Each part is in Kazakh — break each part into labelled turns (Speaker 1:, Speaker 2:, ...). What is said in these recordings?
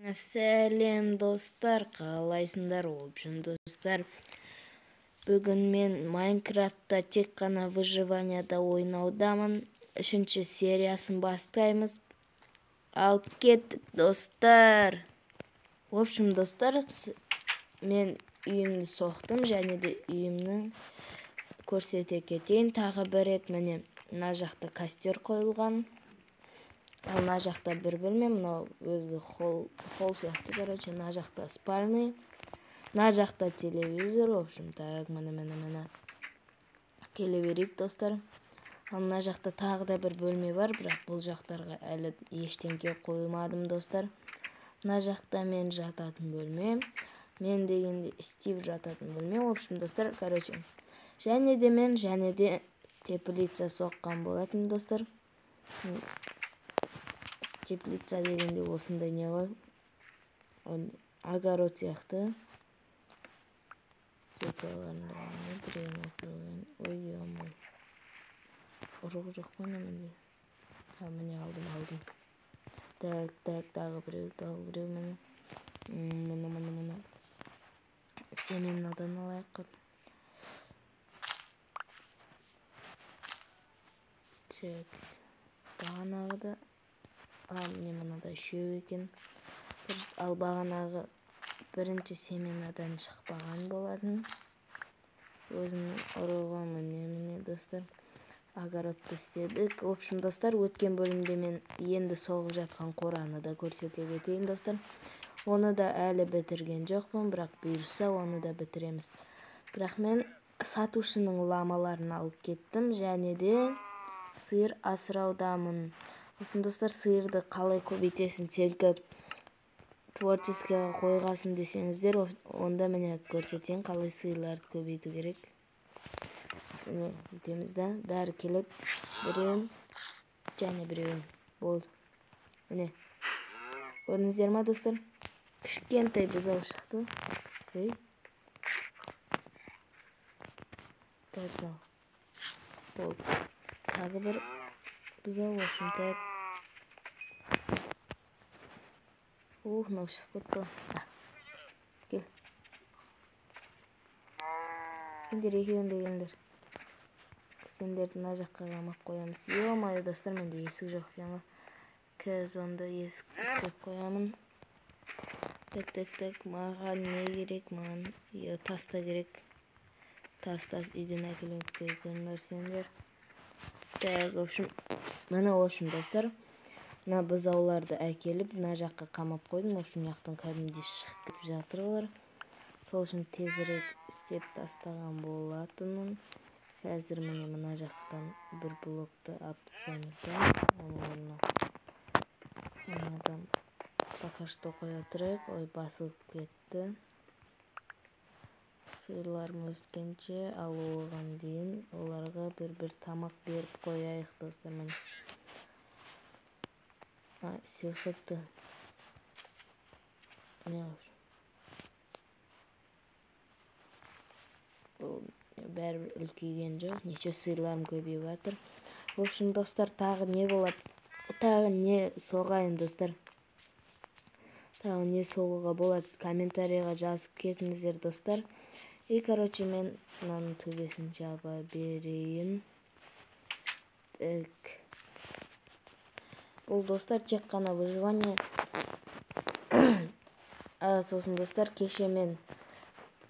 Speaker 1: Сәлем достар, қалайсыңдар? В общем, достар, бүгін мен Майнкрафтта тек қана выживанияда ойнаудамын. Үшінші сериясын бастаймыз. Ал кеттік, достар. В общем, достар, мен үйімді соқтым және де үйімнің көрсете кетейін тағы бір рет. Міне, мына жақта костер қойылған. Ал мына жақта бір бөлме, мынау өзі холл, холл сияқты, короче, мына жақта спальный, мына жақта телевизор, в общем, так, міне, міне, міне. Келе берейік, достар. Ал мына жақта тағы да бір бөлме бар, бірақ бұл жақтарға әлі ештеңке қоймадым, достар. Мына жақта мен жататын бөлме, мен дегенде Стив жататын бөлме, в общем, достар, короче. Және де мен және де теплица соққан болатын, достар. Теплица дегенде осындай не ғой, огород сияқты. Біреуін алып. Ой, ё-моё, ұрығы жоқ па менде? А, міне, алдым, алдым. Так, так, тағы біреу, тағы біреу, міне, міне, міне, міне. Семенадан алайық. Так, бағанағыда, а, міне, мынада үшеу екен. Дұрыс, ал бағанағы бірінші семенадан шықпаған болатын. Өзімнің ұрығы, міне, міне, достар. Огородты істедік. В общем, достар, өткен бөлімде мен енді соғып жатқан қораны да көрсете кетейін, достар. Оны да әлі бітірген жоқпын, бірақ бұйырса оны да бітіреміз. Бірақ мен сатушының ламаларын алып кеттім және де сиыр асыраудамын. Достар, сиырды қалай көбейтесің, сенікі творческийға қойғасын десеңіздер, онда міне көрсетейін қалай сиырларды көбейту керек. Міне, бүйтеміз да, бәрі келеді. Біреуін және біреуін. Болды. Міне. Көрдіңіздер ма, достар? Кішкентай бұзау шықты. Ей. Так, мынау. Болды. Тағы бір бұзау, в общем, так. Ух, мынау шығып кетті ғой. Кел. Сендер екеуің де келіңдер. Сендерді мына жаққа қамап қоямыз. Ё-моё, достар, менде есік жоқ екен ғой. Қазір онда есік істеп қоямын. Так, так, так, маған не керек? Маған тас та керек. Тас, тас үйден әкелген күтетін сендер. Так, в общем, міне, в общем, достар, мына бұзауларды әкеліп, мына жаққа қамап қойдым. В общем, мына жақтан кәдімгідей шығып кетіп жатыр олар. Сол үшін тезірек істеп тастаған болатынмын. Қазір міне мына жақтан бір блокты алып тастаймыз да, оның орнына мынадан пока что қоя тұрайық. Ой, басылып кетті. Сиырларым өскенше, ал оған дейін оларға бір-бір тамақ беріп қояйық, достар. Міне. А, сиыршықты. Міне, бұл бәрібір үлкейген жоқ. Неше сиырларым көбейіп жатыр. В общем, достар, тағы не болады? Тағы не соғайын, достар? Тағы не соғуға болады? Комментарийға жазып кетіңіздер, достар. И, короче, мен мынаның төбесін жаба берейін. Так. Бұл, достар, тек қана выживание. Сосын, достар, кеше мен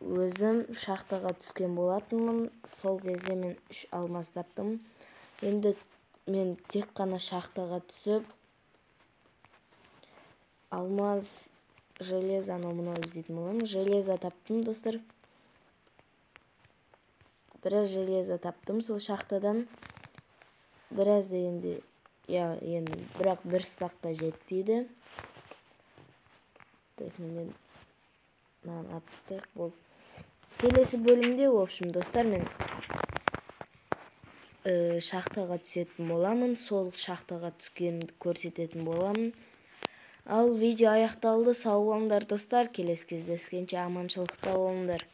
Speaker 1: өзім шахтаға түскен болатынмын. Сол кезде мен 3 алмаз таптым. Енді мен тек қана шахтаға түсіп алмаз, железо, анау мынау іздейтін боламын. Железо таптым, достар. Біраз железо таптым сол шахтадан. Біраз дегенде, я, енді бірақ бір стакқа жетпейді. Так, міне, мынаны алып тастайық, болды. Келесі бөлімде, в общем, достар, мен шахтаға түсетін боламын. Сол шахтаға түскенімді көрсететін боламын. Ал видео аяқталды. Сау болыңдар, достар. Келесі кездескенше аманшылықта болыңдар.